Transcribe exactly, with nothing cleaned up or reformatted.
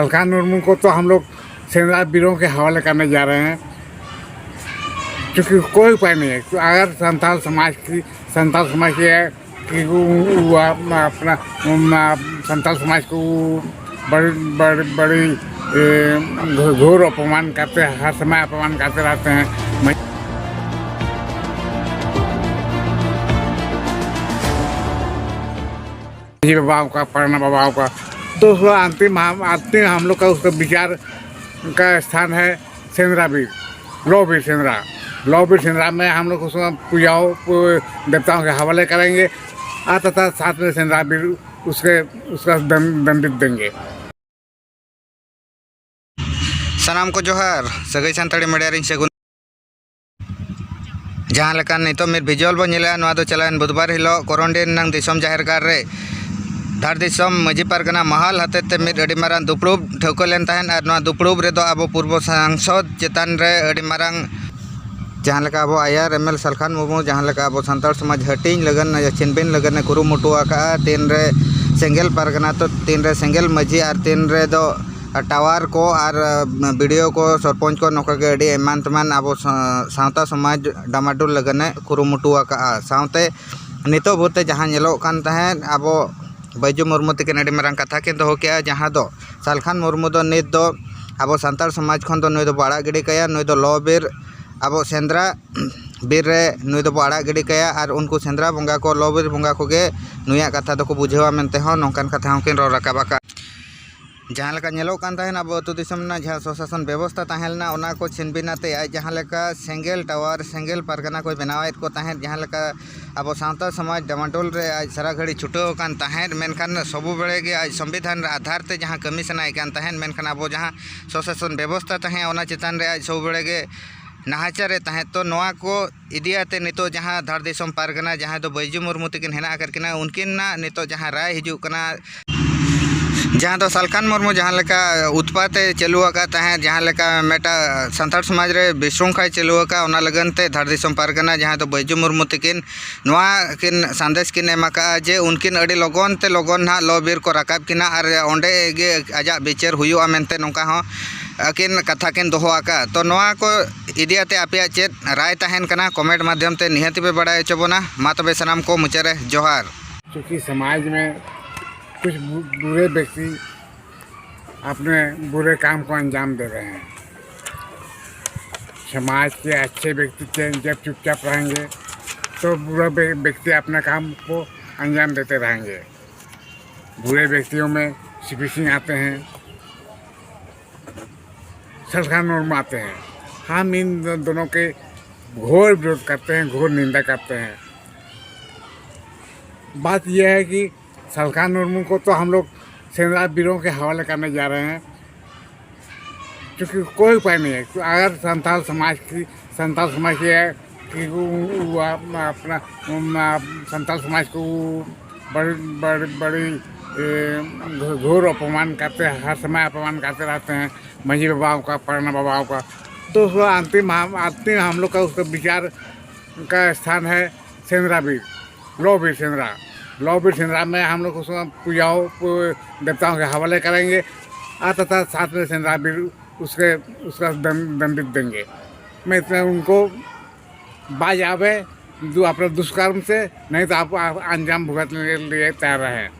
सलखान मुर्मू को तो हम लोग सेंद्रा बीरों के हवाले करने जा रहे हैं, क्योंकि कोई उपाय नहीं है। अगर संथाल समाज की, संथाल समाज के कि वो, वो अपना, अपना, अपना संथाल समाज को बड़ी, बड़ी, बड़ी, ए, घो-, घोर अपमान करते हैं, हर समय अपमान करते रहते हैं। मैं जी बाबा का, पढ़ना बाबा का, तो उसको अंतिम, हम, अंतिम हम लोग का उसका विचार का स्थान है सेंद्रा बीर, लौबीर सेंद्रा। लौबीर सेंद्रा में हम लोग उसमें पूजाओं को देवताओं के हवाले करेंगे और तथा साथ में सेंद्रा बीर उसके, उसका दंड, दंडित देंगे। ᱥᱟᱱᱟᱢ ᱠᱚ ᱡᱚᱦᱟᱨ, ᱥᱟᱹᱜᱟᱹᱭ ᱥᱟᱱᱛᱟᱲᱤ ᱢᱤᱰᱤᱭᱟ ᱨᱤᱧ ᱥᱟᱹᱜᱩᱱ᱾ ᱡᱟᱦᱟᱸ ᱞᱮᱠᱟ ᱱᱤᱛᱚᱜ ᱢᱤᱫ ᱵᱷᱤᱡᱩᱣᱟᱞ ᱵᱚᱱ ᱧᱮᱞᱮᱜᱼᱟ, ᱱᱚᱣᱟ ᱫᱚ ᱪᱟᱞᱟᱣᱮᱱ ᱵᱩᱫᱷᱵᱟᱨ ᱦᱤᱞᱳᱜ ᱠᱚᱨᱚᱱᱰᱤ ᱨᱮᱱᱟᱜ ᱫᱤᱥᱚᱢ ᱡᱟᱦᱮᱨ ᱜᱟᱲ ᱨᱮ ᱫᱷᱟᱲ ᱫᱤᱥᱚᱢ ᱢᱟᱹᱡᱷᱤ ᱯᱟᱨᱜᱟᱱᱟ ᱢᱟᱦᱟᱞ ᱦᱚᱛᱮᱛᱮ ᱢᱤᱫ ᱟᱹᱰᱤ ᱢᱟᱨᱟᱝ ᱫᱩᱯᱲᱩᱵ ᱴᱷᱟᱹᱣᱠᱟᱹ ᱞᱮᱱ ᱛᱟᱦᱮᱸᱫ᱾ ᱟᱨ ᱱᱚᱣᱟ ᱫᱩᱯᱲᱩᱵ ᱨᱮᱫᱚ ᱟᱵᱚ ᱯᱩᱨᱵᱚ ᱥᱟᱝᱥᱚᱫᱽ ᱪᱮᱛᱟᱱ ᱨᱮ ᱟᱹᱰᱤ ᱢᱟᱨᱟᱝ, ᱡᱟᱦᱟᱸ ᱞᱮᱠᱟ ᱟᱵᱚ ᱟᱭᱟᱨ ᱮᱢ ᱮᱞ ᱥᱟᱞᱠᱷᱟᱱ ᱢᱩᱨᱢᱩ ᱡᱟᱦᱟᱸ ᱞᱮᱠᱟ ᱟᱵᱚ ᱥᱟᱱᱛᱟᱲ ᱥᱚᱢᱟᱡᱽ ᱦᱟᱹᱴᱤᱧ ᱞᱟᱹᱜᱤᱫ, ᱪᱷᱤᱱᱵᱤᱱ ᱞᱟᱹᱜᱤᱫ ᱮ ᱠᱩᱨᱩᱢᱩᱴᱩ ᱟᱠᱟᱫᱼᱟ, ᱛᱤᱱ ᱨᱮ ᱥᱮᱸᱜᱮᱞ ᱯᱟᱨᱜᱟᱱᱟ, ᱛᱚ ᱛᱤᱱ ᱨᱮ ᱥᱮᱸᱜᱮᱞ ᱢᱟᱹᱡᱷᱤ ᱟᱨ ᱛᱤᱱ ᱨᱮᱫᱚ ᱴᱟᱣᱟᱨ ᱠᱚ ᱟᱨ, ᱟ, ᱵᱤ ᱰᱤ ᱳ ᱠᱚ, ᱥᱚᱨᱯᱚᱧᱪ ᱠᱚ, ᱱᱚᱝᱠᱟ ᱜᱮ ᱟᱹᱰᱤ ᱮᱢᱟᱱ ᱛᱮᱢᱟᱱ ᱟᱵᱚ ᱥᱟ-, ᱥᱟᱶᱛᱟ ᱥᱚᱢᱟᱡᱽ ᱰᱟᱢᱟᱰᱳᱞ ᱞᱟᱹᱜᱤᱫ ᱮ ᱠᱩᱨᱩᱢᱩᱴᱩ ᱟᱠᱟᱫᱼᱟ᱾ ᱥᱟᱶᱛᱮ ᱱᱤᱛᱚᱜ ᱵᱷᱳᱨ ᱛᱮ ᱡᱟᱦᱟᱸ ᱧᱮᱞᱚᱜ ᱠᱟᱱ ᱛᱟᱦᱮᱸᱫ, ᱟᱵᱚ ᱵᱟᱹᱭᱡᱩ ᱢᱩᱨᱢᱩ ᱛᱟᱹᱠᱤᱱ ᱟᱹᱰᱤ ᱢᱟᱨᱟᱝ ᱠᱟᱛᱷᱟ ᱠᱤᱱ ᱫᱚᱦᱚ ᱠᱮᱜᱼᱟ, ᱡᱟᱦᱟᱸ ᱫᱚ ᱥᱟᱞᱠᱷᱟᱱ ᱢᱩᱨᱢᱩ ᱫᱚ ᱱᱤᱛ ᱫᱚ ᱟᱵᱚ ᱥᱟᱱᱛᱟᱲ ᱥᱚᱢᱟᱡᱽ ᱠᱷᱚᱱ ᱫᱚ ᱱᱩᱭ ᱫᱚᱵᱚ ᱟᱲᱟᱜ ᱜᱤᱰᱤ ᱠᱟᱭᱟ, ᱱᱩᱭ ᱫᱚ ᱞᱚ ᱵᱤᱨ, ᱟᱵᱚ ᱥᱮᱸᱫᱽᱨᱟ ᱵᱤᱨ ᱨᱮ ᱱᱩᱭ ᱫᱚᱵᱚ ᱟᱲᱟᱜ ᱜᱤᱰᱤ ᱠᱟᱭᱟ ᱟᱨ ᱩᱱᱠᱩ ᱥᱮᱸᱫᱽᱨᱟ ᱵᱚᱸᱜᱟ ᱠᱚ, ᱞᱚ ᱵᱤᱨ ᱵᱚᱸᱜᱟ ᱠᱚᱜᱮ ᱱᱩᱭᱟᱜ ᱠᱟᱛᱷᱟ ᱫᱚᱠᱚ ᱵᱩᱡᱷᱟᱹᱣᱟ ᱢᱮᱱᱛᱮ ᱦᱚᱸ ᱱᱚᱝᱠᱟᱱ ᱠᱟᱛᱷᱟ ᱦᱚᱸᱠᱤᱱ ᱨᱚᱲ ᱨᱟᱠᱟᱵ ᱟᱠᱟᱫ᱾ ᱡᱟᱦᱟᱸ ᱞᱮᱠᱟ ᱧᱮᱞᱚᱜ ᱠᱟᱱ ᱛᱟᱦᱮᱸᱱ, ᱟᱵᱚ ᱟᱹᱛᱩ ᱫᱤᱥᱚᱢ ᱨᱮᱱᱟᱜ ᱡᱟᱦᱟᱸ ᱥᱚᱥᱟᱥᱚᱱ ᱵᱮᱵᱚᱥᱛᱷᱟ ᱛᱟᱦᱮᱸ ᱞᱮᱱᱟ, ᱚᱱᱟ ᱠᱚ ᱪᱷᱤᱱᱵᱤᱱ ᱟᱛᱮ ᱟᱡ ᱡᱟᱦᱟᱸ ᱞᱮᱠᱟ ᱥᱮᱸᱜᱮᱞ ᱴᱟᱣᱟᱨ, ᱥᱮᱸᱜᱮᱞ ᱯᱟᱨᱜᱟᱱᱟ ᱠᱚᱭ ᱵᱮᱱᱟᱣᱮᱫ ᱠᱚ ᱛᱟᱦᱮᱸᱫ, ᱡᱟᱦᱟᱸ ᱞᱮᱠᱟ ᱟᱵᱚ ᱥᱟᱶᱛᱟ ᱥᱚᱢᱟᱡᱽ ᱰᱟᱢᱟᱰᱳᱞ ᱨᱮ ᱟᱡ ᱥᱟᱨᱟ ᱜᱷᱟᱹᱲᱤ ᱪᱷᱩᱴᱟᱹᱣ ᱟᱠᱟᱱ ᱛᱟᱦᱮᱸᱫ, ᱢᱮᱱᱠᱷᱟᱱ ᱥᱚᱵᱩ ᱵᱮᱲᱮ ᱜᱮ ᱟᱡ ᱥᱚᱝᱵᱤᱫᱷᱟᱱ ᱨᱮ ᱟᱫᱷᱟᱨ ᱛᱮ ᱡᱟᱦᱟᱸ ᱠᱟᱹᱢᱤ ᱥᱟᱱᱟᱭᱮ ᱠᱟᱱ ᱛᱟᱦᱮᱸᱫ, ᱢᱮᱱᱠᱷᱟᱱ ᱟᱵᱚ ᱡᱟᱦᱟᱸ ᱥᱚᱥᱟᱥᱚᱱ ᱵᱮᱵᱚᱥᱛᱷᱟ ᱛᱟᱦᱮᱸ, ᱚᱱᱟ ᱪᱮᱛᱟᱱ ᱨᱮ ᱟᱡ ᱥᱚᱵᱩ ᱵᱮᱲᱮ ᱜᱮ ᱱᱟᱦᱟᱪᱟᱨᱮᱫ ᱛᱟᱦᱮᱸᱫ᱾ ᱛᱚ ᱱᱚᱣᱟ ᱠᱚ ᱤᱫᱤ ᱟᱛᱮ ᱱᱤᱛᱚᱜ ᱡᱟᱦᱟᱸ ᱫᱷᱟᱲ ᱫᱤᱥᱚᱢ ᱯᱟᱨᱜᱟᱱᱟ, ᱡᱟᱦᱟᱸᱭ ᱫᱚ ᱵᱟᱹᱭᱡᱩ ᱢᱩᱨᱢᱩ ᱛᱟᱹᱠᱤᱱ ᱦᱮᱱᱟᱜ ᱟᱠᱟᱫ ᱠᱤᱱᱟ, ᱩᱱᱠᱤᱱᱟᱜ ᱱᱤᱛᱚᱜ ᱡᱟᱦᱟᱸ ᱨᱟᱭ ᱦᱤᱡᱩᱜ ᱠᱟᱱᱟ, ᱡᱟᱦᱟᱸ ᱫᱚ ᱥᱟᱞᱠᱷᱟᱱ ᱢᱩᱨᱢᱩ ᱡᱟᱦᱟᱸ ᱞᱮᱠᱟ ᱩᱛᱯᱟᱛ ᱮ ᱪᱟᱹᱞᱩ ᱟᱠᱟᱫ ᱛᱟᱦᱮᱸᱫ, ᱡᱟᱦᱟᱸ ᱞᱮᱠᱟ ᱢᱤᱫᱴᱟᱝ ᱥᱟᱱᱛᱟᱲ ᱥᱚᱢᱟᱡᱽ ᱨᱮ ᱵᱤᱥᱨᱩᱝᱠᱷᱟᱭ ᱪᱟᱹᱞᱩ ᱟᱠᱟᱫ, ᱚᱱᱟ ᱞᱟᱹᱜᱤᱫ ᱛᱮ ᱫᱷᱟᱲ ᱫᱤᱥᱚᱢ ᱯᱟᱨᱜᱟᱱᱟ ᱡᱟᱦᱟᱸ ᱫᱚ ᱵᱟᱹᱭᱡᱩ ᱢᱩᱨᱢᱩ ᱛᱟᱹᱠᱤᱱ ᱱᱚᱣᱟ ᱠᱤᱱ ᱥᱟᱸᱫᱮᱥ ᱠᱤᱱ ᱮᱢ ᱟᱠᱟᱫᱼᱟ ᱡᱮ ᱩᱱᱠᱤᱱ ᱟᱹᱰᱤ ᱞᱚᱜᱚᱱ ᱛᱮ ᱞᱚᱜᱚᱱ ᱱᱟᱦᱟᱜ ᱞᱚ ᱵᱤᱨ ᱠᱚ ᱨᱟᱠᱟᱵ ᱠᱤᱱᱟ ᱟᱨ ᱚᱸᱰᱮ ᱜᱮ ᱟᱡᱟᱜ ᱵᱤᱪᱟᱹᱨ ᱦᱩᱭᱩᱜᱼᱟ ᱢᱮᱱᱛᱮ ᱱᱚᱝᱠᱟ ᱦᱚᱸ ᱟᱹᱠᱤᱱ ᱠᱟᱛᱷᱟ ᱠᱤᱱ ᱫᱚᱦᱚ ᱟᱠᱟᱫᱼᱟ᱾ ᱛᱚ ᱱᱚᱣᱟ ᱠᱚ ᱤᱫᱤ ᱟᱛᱮ ᱟᱯᱮᱭᱟᱜ ᱪᱮᱫ ᱨᱟᱭ ᱛᱟᱦᱮᱱ ᱠᱟᱱᱟ, ᱠᱚᱢᱮᱱᱴ ᱢᱟᱫᱽᱫᱷᱚᱢ ᱛᱮ ᱱᱤᱦᱟᱹᱛ ᱯᱮ ᱵᱟᱲᱟᱭ ᱦᱚᱪᱚ ᱵᱚᱱᱟ᱾ ᱢᱟ ᱛᱚᱵᱮ ᱥᱟᱱᱟᱢ ᱠᱚ ᱢᱩᱪᱟᱹᱫ ᱨᱮ ᱡᱚᱦᱟᱨ᱾ क्योंकि समाज में कुछ बु- बुरे व्यक्ति अपने बुरे काम को अंजाम दे रहे हैं। समाज के अच्छे व्यक्ति के जब चुपचाप रहेंगे तो बुरा व्य- व्यक्ति अपने काम को अंजाम देते रहेंगे। बुरे व्यक्तियों में सीपी सिंह आते हैं, सरखान मुर्मू आते हैं। हम इन दो- दोनों के घोर विरोध करते हैं, घोर निंदा करते हैं। बात यह है कि सरखान मुर्मू को तो हम लोग सेंद्रा बीरों के हवाले करने जा रहे हैं, क्योंकि कोई उपाय नहीं है। अगर संथाल समाज की संथाल समाज की है कि वो, वो अपना संथाल समाज को बड़ी बड़ी बड़ी घोर अपमान करते हैं, हर समय अपमान करते रहते हैं, मझी बाबाओं का, परना बाबाओं का। तो उसको अंतिम हम अंतिम हम लोग का उसका विचार का स्थान है सेंद्रा बीर, लौ बीर सेंद्रा। लौ बीर सेंद्रा में हम लोग उसको पूजाओं देवताओं के हवाले करेंगे, तथा साथ में सेंद्रा बीर उसके उसका दंडित देंगे। मैं इतना उनको बाज आवे जो अपने दुष्कर्म से, नहीं तो आप अंजाम भुगतने के लिए तैयार रहें।